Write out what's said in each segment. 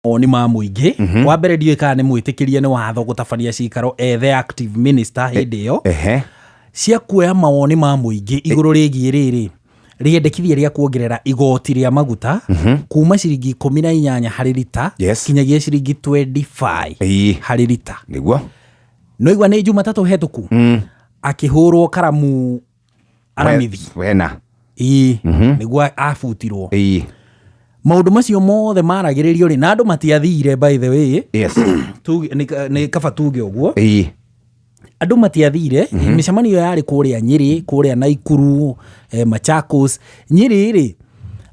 Mawoni ma mũingĩ wa mbere, ndiũĩ kana nĩ mwĩtĩkĩrie nĩ watho gũtabania cikaro ethe active minister hĩndĩ ĩyo cia kuoya mawoni ma mũingĩ igũrũ rĩgiĩ rĩrĩ rĩendekithia rĩa kuongerera igoti rĩa maguta kuma ciringi 18 harĩ rita kinyagia ciringi 25 harĩ rita. Noigua nĩ Jumatatũ hetũku akĩhũrwo karamu Aramithi. Wena. Ĩĩ, nĩguo abutirwo. Maũndũ macio mothe maragĩrĩrio rĩ, na andũ matiathire, by the way. Nĩ kaba tuge ũguo. Andũ matiathire mĩcemanio yarĩ kũrĩa Nyĩrĩ, kũrĩa Naikuru, Machakos. Nyĩrĩ rĩ,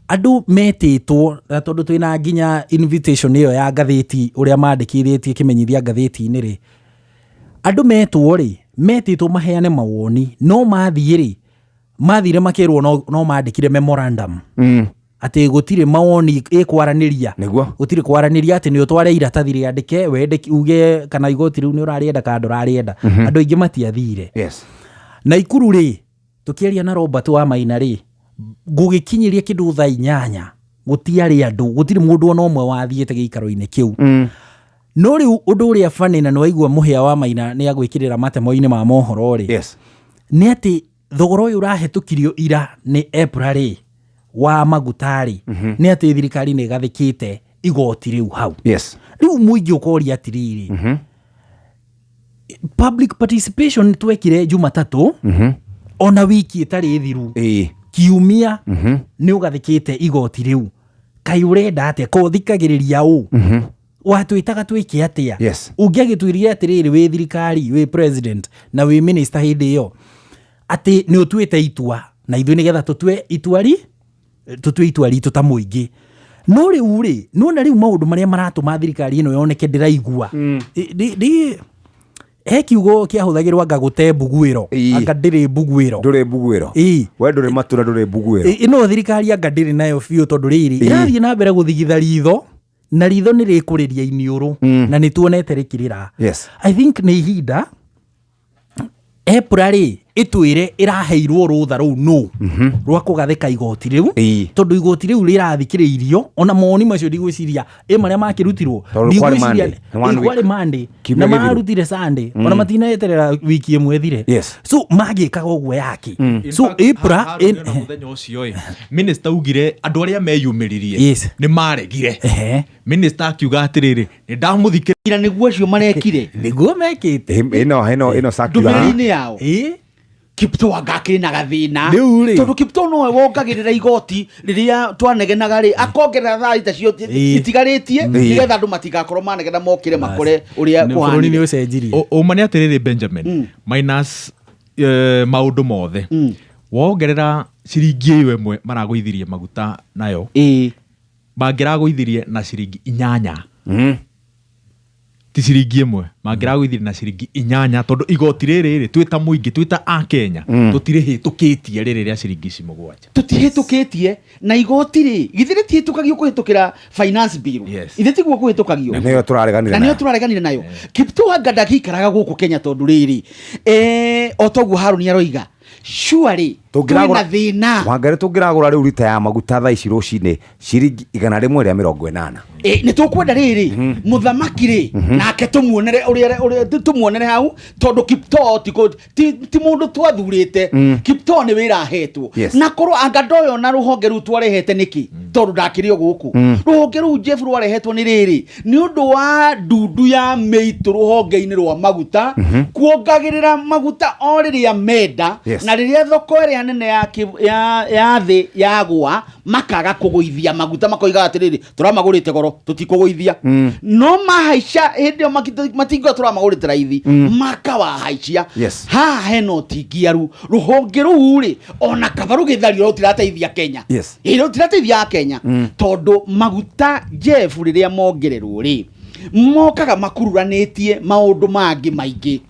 andũ metĩtwo, na tondũ twĩna nginya invitation ĩyo ya ngathĩti ũrĩa mandĩkithĩtie kĩmenyithia ngathĩti-inĩ rĩ, andũ metwo rĩ, metĩtwo maheane mawoni, no mathiĩ rĩ, mathire makĩrwo no mandĩkire memorandum atĩ gũtirĩ mawoni ĩkwaranĩria. Gũtirĩ kwaranĩria atĩ nĩ ũtware iratathi rĩandĩke wende uge kana igoti rĩu nĩ ũrarĩenda kana ndũrarĩenda. Andũ aingĩ matiathire. Naikuru rĩ, tũkĩaria na Robert wa Maina rĩ, gũgĩkinyĩria kĩndũ thaa 8 gũtiarĩ andũ, gũtirĩ mũndũ ona ũmwe wathiĩte gĩikaro-inĩ kĩu. No rĩu ũndũ ũrĩa bani na nĩwaigua mũhĩa wa Maina nĩ agwĩkĩrĩra matemo-inĩ ma mohoro rĩ, nĩ atĩ thogora ũyũ ũrahetũkirio ira nĩ EPRA rĩ, wa maguta rĩ, nĩ atĩ thirikari nĩ ĩgathĩkĩte igoti rĩu hau. Rĩu mũingĩ ũkoria atĩrĩrĩ, public participation twekire Jumatatũ, ona wiki ĩtarĩ thiru, kiumia nĩ ũgathĩkĩte igoti rĩu, kaĩ ũrenda atĩa? Ko thikagĩrĩria ũ watwĩtaga twĩke atĩa? Ũngĩagĩtwĩrire atĩrĩrĩ, wĩ thirikari, wĩ president na wĩ minister hĩndĩ ĩyo, atĩ nĩ ũtuĩte itua na ithuĩ nĩgetha tũtue itua ri tũtue itua ritũ ta mũingĩ. No rĩu rĩ, nona rĩu maũndũ marĩa maratũma thirikari ĩno yoneke ndĩraigua. He kiugo kĩahũthagĩrwo, anga gũte mbuguĩro. Anga ndĩrĩ mbuguĩro. Ndũrĩ mbuguĩro. We ndũrĩ matura, ndũrĩ mbuguĩro. Ĩno thirikari anga ndĩrĩ nayo biũ, tondũ rĩrĩ, ĩrathiĩ na mbere gũthigitha ritho na ritho nĩ rĩkũrĩria iniũrũ na nĩ tuonete rĩkĩrĩra. I think nĩ ihinda EPRA rĩ ĩtwĩre ĩraheirwo rũtha rũu nũ rwa kũgathĩka igoti rĩu, tondũ igoti rĩu rĩrathikĩrĩirio ona mawoni macio ndigwĩciria ĩ marĩa makĩrutirwo. Tondũ kwarĩ Monday, nĩ one week. Kwarĩ Monday Kiumia na gĩthiru. marutire Sunday, ona matinaeterera wiki ĩmwe ĩthire. So magĩkaga ũguo yake. So EPRA na mũthenya ũcio ĩ, minister augire andũ arĩa meyumĩririe nĩ maregire. Minister akiuga atĩrĩrĩ, nĩ ndamũthikĩrĩria. Ira nĩguo acio marekire. Nĩguo mekĩte. Ĩno circular. Ndũmĩrĩri-inĩ yao. Kiptoo anga akĩrĩ na gathĩna. Rĩu rĩ. Tondũ Kiptoo nowe wongagĩrĩra igoti rĩrĩa twanegenaga rĩ, akongerera thaa ita cio itigarĩtie nĩgetha andũ matigakorwo manegena mokĩre makore ũrĩa Nĩ bũrũri nĩ kũhanire. ũcenjirie. Ũma nĩ atĩrĩrĩ, Benjamin, minus maũndũ mothe, wongerera ciringi ĩyo ĩmwe maragũithirie maguta nayo, mangĩragũithirie na ciringi 8, ti ciringi ĩmwe, mangĩragũithirie na ciringi 8, tondũ igoti rĩrĩ rĩ, twĩ ta mũingĩ, twĩ ta akenya, tũtirĩhĩtũkĩtie rĩrĩ rĩa ciringi ici 7. Tũtihĩtũkĩtie na igoti rĩ, githĩ rĩtihĩtũkagio kũhĩtũkĩra finance bill? Ithe tiguo kũhĩtũkagio? Na nĩyo tũrareganire na nĩyo nayo. Tũrareganire nayo. Kiptoo anga ndagĩikaraga gũkũ Kenya, tondũ rĩrĩ, o toguo Harũni aroiga, surely twĩna thĩna. Wangari, tũngĩragũra rĩu rita ya maguta thaa ici rũcinĩ ciringi 180. Nĩ tũkwenda rĩrĩ mũthamaki rĩ, nake tũmuonere ũrĩa tũmuonere hau, tondũ Kiptoo ti mũndũ twathurĩte. Kiptoo nĩ wĩra ahetwo. Na korwo anga ndoyo na rũhonge rũu twarehete nĩkĩ, tondũ ndakĩrĩ o gũkũ rũhonge rũu Jeff rwarehetwo nĩ rĩrĩ, nĩ ũndũ wa ndundu ya mĩitũ rũhonge-inĩ rwa maguta kuongagĩrĩra maguta o rĩrĩa menda, na rĩrĩa thoko ĩrĩa nene ya thĩ yagwa, makaga kũgũithia maguta, makoiga atĩrĩrĩ, tũramagũrĩte goro, tũtikũgũithia. No mahaica hĩndĩ ĩyo matingiuga tũramagũrĩte raithi, makawahaicia. Haha hena ũtingiaru rũhonge rũu rĩ, ona kaba rũgĩthario, rũtirateithia Kenya. Ĩ, rũtirateithia Kenya, tondũ maguta, Jeff, rĩrĩa mongererwo rĩ, Mokaga makururanĩtie maũndũ mangĩ maingĩ.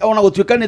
Ona gũtuĩka nĩ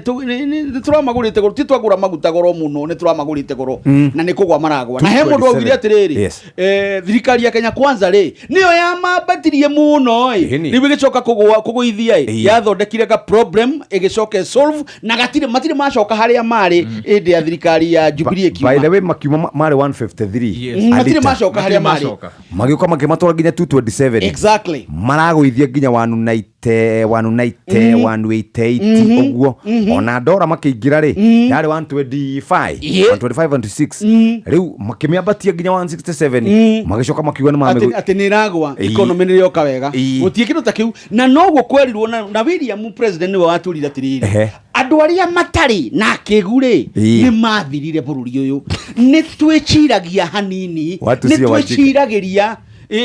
tũramagũrĩte goro, ti twagũra maguta goro mũno, nĩ tũramagũrĩte goro na nĩ kũgwa maragwa. Na he mũndũ augire atĩrĩrĩ, thirikari ya Kenya Kwanza rĩ, nĩyo yamambatirie mũno ĩ. Rĩu ĩgĩcoka kũgũa kũgũithia ĩ, yathondekire ga problem, ĩgĩcoka solve na gatirĩ matirĩ macoka harĩa marĩ hĩndĩ ya thirikari ya Jubilee. By the ĩkiuma way, makiuma marĩ 153 a Matirĩ macoka harĩa marĩ. Macoka. Magĩũka makĩmatwara nginya 227. Maragũithia nginya 190, 190, 188 ũguo. Ona ndora makĩingĩra rĩ, yarĩ 125, 125, 126. Rĩu makĩmĩambatia nginya 167, magĩcoka makiuga nĩ atĩ atĩ nĩ ĩragwa, economy nĩ ĩroka wega. Gũtirĩ kĩndũ ta kĩu, na noguo kwerirwo na William president nĩwe watwĩrire atĩrĩrĩ, andũ arĩa matarĩ na akĩgu rĩ, nĩ mathirire bũrũri ũyũ. Nĩ twĩciragia hanini. Watu Nĩ sio wajinga. Twĩciragĩria.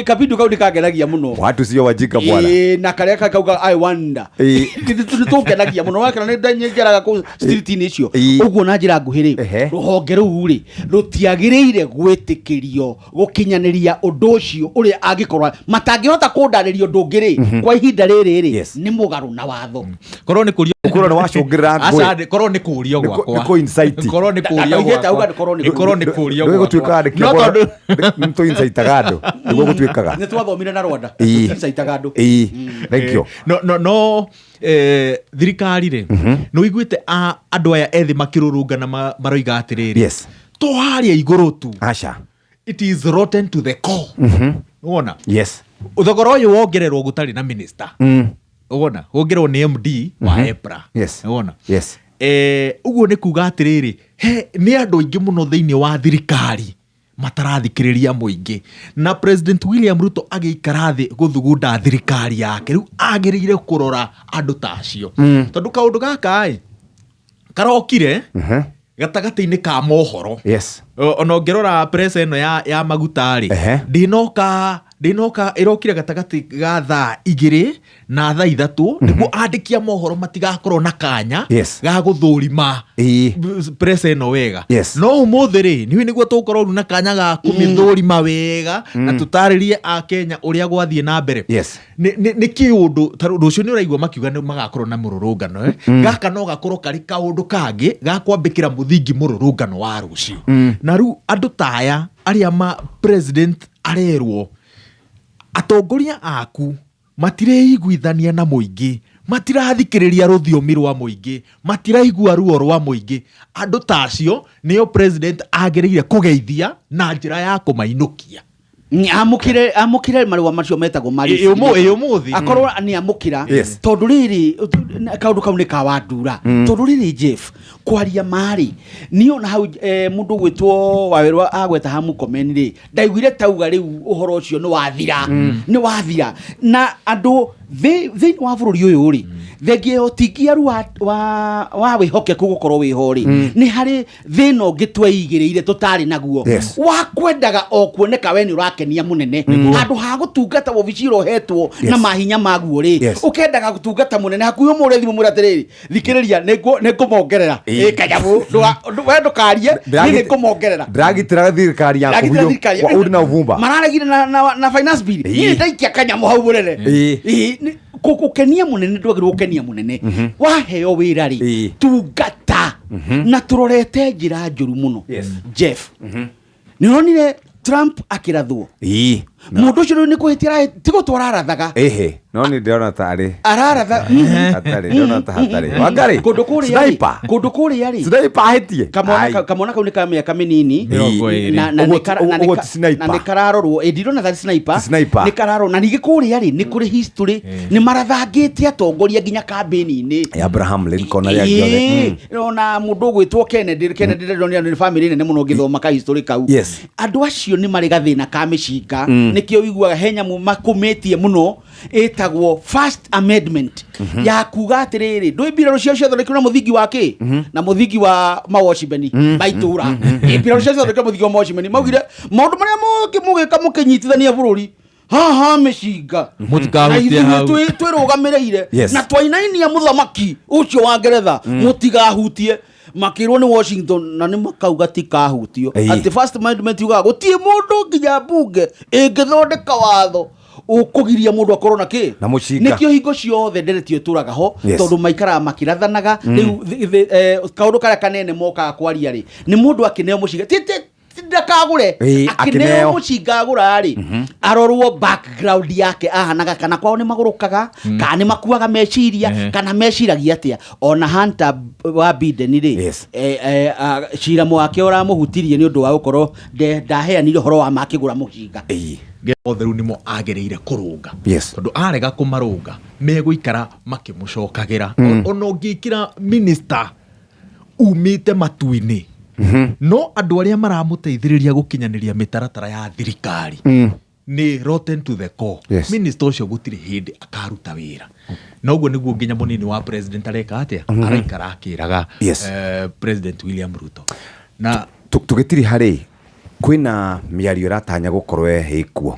Kabindo kau nĩ kangenagia mũno. Watu sio wajinga, bwana. Na karĩa kakauga "I wonder". Nĩ tũngenagia mũno wakana nĩ njeraga kũu street-inĩ icio. Ũguo na njĩra nguhĩ rĩ, rũhonge rũu rĩ, rũtiagĩrĩire gwĩtĩkĩrio gũkinyanĩria ũndũ ũcio ũrĩa angĩkorwo matangĩhota kũndarĩria ũndũ ũngĩ rĩ, kwa ihinda rĩrĩ rĩ, nĩ mũgarũ na watho. Korwo nĩ kũrio. Ũkorwo nĩ wacũngĩrĩra ngũĩ. Aca, korwo nĩ kũrio gwakwa. Nĩ kũ-incite. Korwo nĩ kũrio Ndaugĩte auga gwakwa. korwo nĩ Korwo nĩ kũrio Ndũĩ gũtuĩkaga gwakwa. andĩki No tondũ nĩ tũ-incitaga andũ nĩguo gũtuĩkaga. Nĩ twathomire na Rwanda. Tũticaitaga andũ. Thank you. No thirikari rĩ, nĩ ũiguĩte andũ aya ethĩ makĩrũrũngana maroiga atĩrĩrĩ, to harĩa igũrũ tu. Aca. It is rotten to the core. Wona thogora ũyũ wongererwo gũtarĩ na minister. Wona wongererwo nĩ MD wa EPRA. Wona ũguo nĩ kuga atĩrĩrĩ, he nĩ andũ aingĩ mũno thĩinĩ wa thirikari matarathikĩrĩria mũingĩ, na President William Ruto agĩikara thĩ gũthugunda thirikari yake rĩu agĩrĩire kũrora andũ ta acio, tondũ kaũndũ gaka ĩ karokire gatagatĩ-inĩ ka mohoro. Ona ũngĩrora press ĩno ya maguta rĩ, ndĩnoka ĩrokire gatagatĩ ga thaa 2 na thaa 3 nĩguo andĩki a mohoro matigakorwo na kanya ga gũthũrima press ĩno wega. No ũmũthĩ rĩ, nĩũĩ nĩguo tũgũkorwo rĩu na kanya ga kũmĩthũrima wega na tũtarĩrie akenya ũrĩa gwathiĩ na mbere. Nĩ kĩũndũ ta rũciũ nĩ ũraigua makiuga nĩ magakorwo na mũrũrũngano, eh? Gaka no gakorwo karĩ kaũndũ kangĩ ga kwambĩkĩra mũthingi mũrũrũngano wa rũciũ. Na rĩu andũ ta aya arĩa ma president arerwo atongoria aku matireiguithania na mũingĩ, matirathikĩrĩria rũthiomi rwa mũingĩ, matiraigua ruo rwa mũingĩ, andũ ta acio nĩo president agĩrĩire kũgeithia na njĩra ya kũmainũkia. Amũkĩre marũa macio metagwo marĩ Ĩ ũmũthĩ. Akorwo nĩ amũkĩra. Tondũ rĩrĩ, kaũndũ kau nĩ ka wandura, tondũ rĩrĩ, Jeff, kwaria marĩ niĩ ona hau mũndũ ũgwĩtwo Wawerũ agweta ha Mũkomeni rĩ, ndaiguire tauga rĩu ũhoro ũcio nĩ wathira, nĩ wathira. Na andũ thĩinĩ wa bũrũri ũyũ rĩ, thengia ya ũtingiaru wa wĩhokeku gũkorwo wĩho rĩ, nĩ harĩ thĩna ũngĩ tweigĩrĩire tũtarĩ naguo wa kwendaga o kuoneka we nĩ ũrakenia mũnene handũ ha gũtungata wobici ĩrĩa ũhetwo na mahinya maguo rĩ. Ũkendaga gũtungata mũnene hakuhĩ, ũmũre thimũ, mwĩre atĩrĩrĩ, "Thikĩrĩria, nĩ ngũmongerera ĩ kanyamũ, we ndũkarie, niĩ nĩ ngũmongerera." Ndĩragitĩra thirikari yaku. Ndĩragitĩra biũ. thirikari. Wa udi na uvumba. Mararegire na finance bill. Niĩ ndaikia kanyamũ hau mũnene. Gũkenia mũnene, ndwagĩrĩirwo gũkenia mũnene. Waheo wĩra rĩ, tungata. Na tũrorete njĩra njũru mũno. Jeff, nĩ ũronire Trump akĩrathwo? Mũndũ ũcio rĩu nĩ kũhĩtia ti gũtwara arathaga. Ĩhĩ, no nĩ ndĩrona tarĩ araratha. Hatarĩ, ndĩrona ta hatarĩ Wangari. Kũndũ kũrĩa rĩ, Sniper. kũndũ kũrĩa rĩ, Sniper ahĩtie. Kamwana Ai. Kamwana kau nĩ ka mĩaka mĩnini. 20. Na Ũguo nĩ ũguo ti sniper. na nĩ kararorwo. Ĩ, ndirona tarĩ sniper. Ti sniper. Nĩ kararorwo. Na ningĩ kũrĩa rĩ, nĩ kũrĩ history, nĩ marathangĩte atongoria nginya kambĩni-inĩ. Ya Abraham Lincoln arĩa angĩ othe. Ona mũndũ ũgwĩtwo Kennedy, Kennedy ndĩronire nĩ family nene mũno ngĩthoma ka history kau. Andũ acio nĩ marĩ gathĩna ka mĩcinga. Nĩkĩo ũiguaga he nyamũ makũmĩtie mũno ĩtagwo First Amendment, ya kuga atĩrĩrĩ, ndũĩ mbirarũ ciao ciathondekirwo na mũthingi wa kĩ, na mũthingi wa mawatchmen ma itũra. Mbirarũ ciao ciathondekirwo na mũthingi wa mawatchmen, maugire maũndũ marĩa mũgĩka mũkĩnyitithania bũrũri haha mĩcinga Mũtikahutie na ithuĩ hau. Twĩrũgamĩrĩire na twainainia mũthamaki ũcio wa Ngeretha, mũtigahutie. Makĩrwo nĩ Washington na nĩ makauga tikahutio. Atĩ First Amendment yugaga gũtirĩ mũndũ nginya mbunge ĩngĩthondeka watho. Ũkũgiria mũndũ akorwo na kĩ? Na mũcinga. Nĩkĩo hingo ciothe ndereti ĩtũraga ho, tondũ maikaraga makĩrathanaga. Rĩu kaũndũ karĩa kanene mokaga kwaria rĩ, nĩ mũndũ akĩneo mũcinga, ti ndakagũre, akĩneo akĩneo. Mũcinga agũra rĩ, arorwo background yake ahanaga, kana kwao nĩ magũrũkaga, kana nĩ makuaga meciria, kana meciragia atĩa. Ona Hunter wa Biden rĩ, cira wake ũramũhutirie nĩ ũndũ wa gũkorwo ndaheanire ũhoro wa ma akĩgũra mũcinga. Othe rĩu nĩmo agĩrĩire kũrũnga, tondũ arega kũmarũnga megũikara makĩmũcokagĩra. Ona ũngĩkĩra minister umĩte matu-inĩ, no andũ arĩa maramũteithĩrĩria gũkinyanĩria mĩtaratara ya thirikari nĩ rotten to the core, minister ũcio gũtirĩ hĩndĩ akaruta wĩra. Na ũguo nĩguo nginya mũnini wa president areka atĩa, araikara akĩraga President William Ruto na Tũgĩtiri harĩ kwĩna mĩario ĩratanya gũkorwo ĩkuo.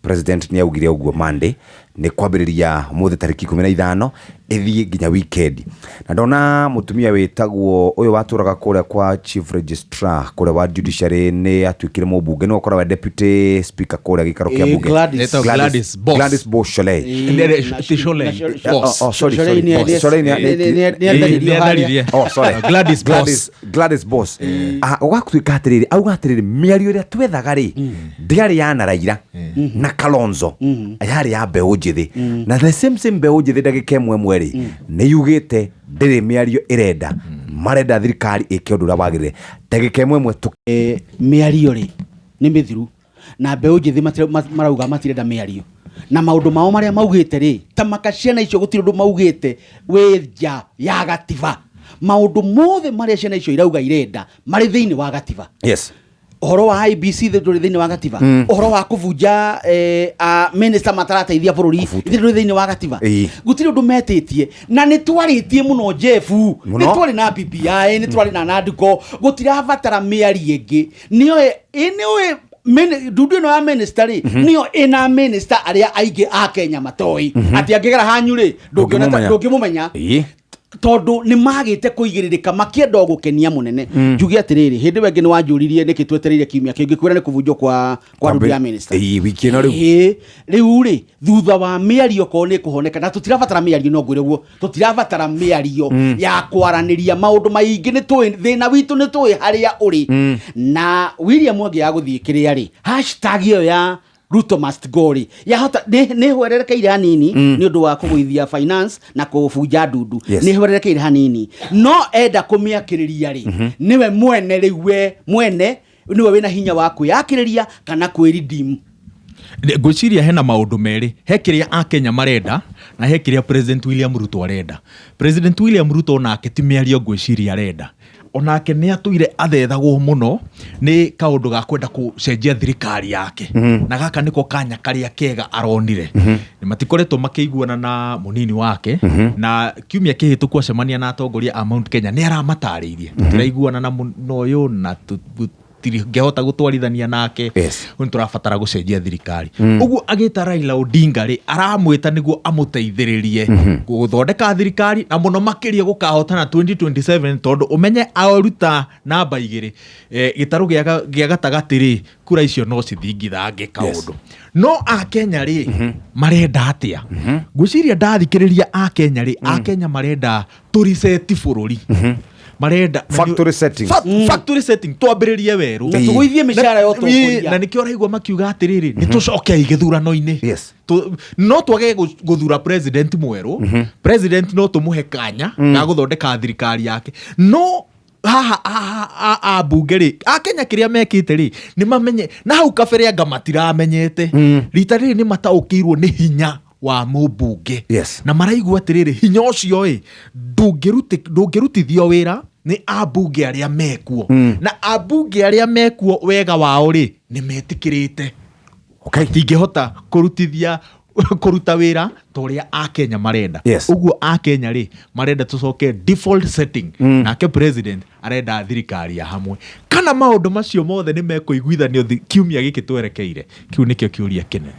President nĩ augire ũguo Monday nĩ kwambĩrĩria ũmũthĩ tarĩki 15 ĩthiĩ nginya weekend. Na ndona mũtumia wĩtagwo ũyũ watũraga kũrĩa kwa chief registrar kũrĩa wa judiciary nĩ atuĩkire mũmbunge, nĩwe ũkoragwo deputy speaker kũrĩa gĩikaro kĩa bunge. Gladys. Etagwo Gladys Boss. Gladys Boss Sholei. Ti Sholei, Boss. Oh, sorry, Sholei sorry. nĩ- Sholei nĩ atharirio Nĩ harĩa. atharirie. Oh, sorry. Gladys Boss. Gladys Boss. Ah, ũgatuĩka atĩrĩrĩ, auga atĩrĩrĩ, mĩario ĩrĩa twethaga rĩ, ndĩarĩ ya na Raila na Kalonzo, yarĩ ya mbeũ njĩthĩ. Na the same same mbeũ njĩthĩ ndagĩka ĩmwe ĩmwe rĩ, nĩ yugĩte ndĩrĩ mĩario ĩrenda, marenda thirikari ĩke ũndũ ũrĩa wagĩrĩire. Ndagĩka ĩmwe ĩmwe Mĩario rĩ nĩ mĩthiru, na mbeũ njĩthĩ marauga matirenda mĩario, na maũndũ mao marĩa maugĩte rĩ, ta maka ciana icio gũtirĩ ũndũ maugĩte wĩ nja ya gatiba. Maũndũ mothe marĩa ciana icio irauga irenda marĩ thĩinĩ wa gatiba. Ũhoro wa IEBC ndũrĩ thĩinĩ wa gatiba. Ũhoro wa kũbunja minister matarateithia bũrũri ndũrĩ thĩinĩ wa gatiba. Gũtirĩ ũndũ metĩtie, na nĩ twarĩtie mũno, Jeff. Mũno. Nĩ twarĩ na BBI, nĩ twarĩ na NADCO, gũtirabatara mĩario ĩngĩ. Nĩoĩ nĩũĩ ndundu ĩno ya minister rĩ, nĩyo ĩna minister arĩa aingĩ a Kenya matoĩ atĩ angĩgera hanyu rĩ, ndũngĩona Ndũngĩmũmenya. Ndũngĩmũmenya, tondũ nĩ magĩte kũigĩrĩrĩka makĩenda o gũkenia mũnene. Njuge atĩrĩrĩ, hĩndĩ ĩyo ĩngĩ nĩ wanjũririe nĩkĩ twetereire kiumia kĩngĩ, kwĩra nĩ kũbunjwo kwa ndundu ya minister. Wiki ĩno rĩu. Rĩu rĩ, thutha wa mĩario korwo nĩ kũhoneka, na tũtirabatara mĩario, no ngwĩre guo tũtirabatara mĩario ya kwaranĩria maũndũ maingĩ. Nĩ tũĩ thĩna witũ, nĩ tũĩ harĩa ũrĩ. Na William angĩaga gũthiĩ kĩrĩa rĩ, hashtag ĩyo ya Ruto must go rĩ, yahota nĩ hwererekeire hanini nĩ ũndũ wa kũgũithia finance na kũbunja ndundu. Nĩ hwererekeire hanini, no enda kũmĩakĩrĩria rĩ, nĩwe mwene rĩu, we mwene nĩwe wĩna hinya wa kwĩyakĩrĩria kana kwĩredeem. Ngwĩciria hena maũndũ merĩ: he kĩrĩa akenya marenda na he kĩrĩa President William Ruto arenda. President William Ruto nake ti mĩario ngwĩciria arenda. Onake nĩ atũire athethagwo mũno nĩ kaũndũ ga kwenda gũcenjia thirikari yake, na gaka nĩko kanya karĩa kega aronire. Nĩ matikoretwo makĩiguana na mũnini wake, na kiumia kĩhĩtũku acemania na atongoria a Mount Kenya nĩ aramatarĩirie, tũtiraiguana na na ũyũ na tũtingĩhota gũtwarithania nake, nĩ tũrabatara gũcenjia thirikari. Ũguo agĩta Raila Odinga rĩ, aramwĩta nĩguo amũteithĩrĩrie gũthondeka thirikari, na mũno makĩria gũkahotana 2027, tondũ ũmenye aruta namba 2, gĩtarũ gĩa gatagatĩ rĩ, kura icio no cithingithange kaũndũ. No akenya rĩ, marenda atĩa? Ngwĩciria ndathikĩrĩria akenya rĩ, akenya marenda tũriseti bũrũri, marenda Factory setting. Factory setting, twambĩrĩrie werũ. Na tũgũithie mĩcara ya ũtongoria. Na nĩkĩo ũraigua makiuga atĩrĩrĩ, nĩ tũcokei gĩthurano-inĩ. No twage gũthura president mwerũ, president no tũmũhe kanya ga gũthondeka thirikari yake, no haha ambunge rĩ, akenya kĩrĩa mekĩte rĩ, nĩ mamenye na hau kabere anga matiramenyete. Rita rĩrĩ nĩ mataũkĩirwo nĩ hinya wa mũmbunge, na maraigua atĩrĩrĩ, hinya ũcio ĩ ndũngĩrutithio wĩra nĩ ambunge arĩa mekuo. Na ambunge arĩa mekuo wega wao rĩ, nĩ metĩkĩrĩte tingĩhota kũrutithia kũruta wĩra ta ũrĩa akenya marenda. Ũguo akenya rĩ, marenda tũcoke default setting, nake president arenda thirikari ya hamwe. Kana maũndũ macio mothe nĩ mekũiguithanio kiumia gĩkĩ twerekeire, kĩu nĩkĩo kĩũria kĩnene.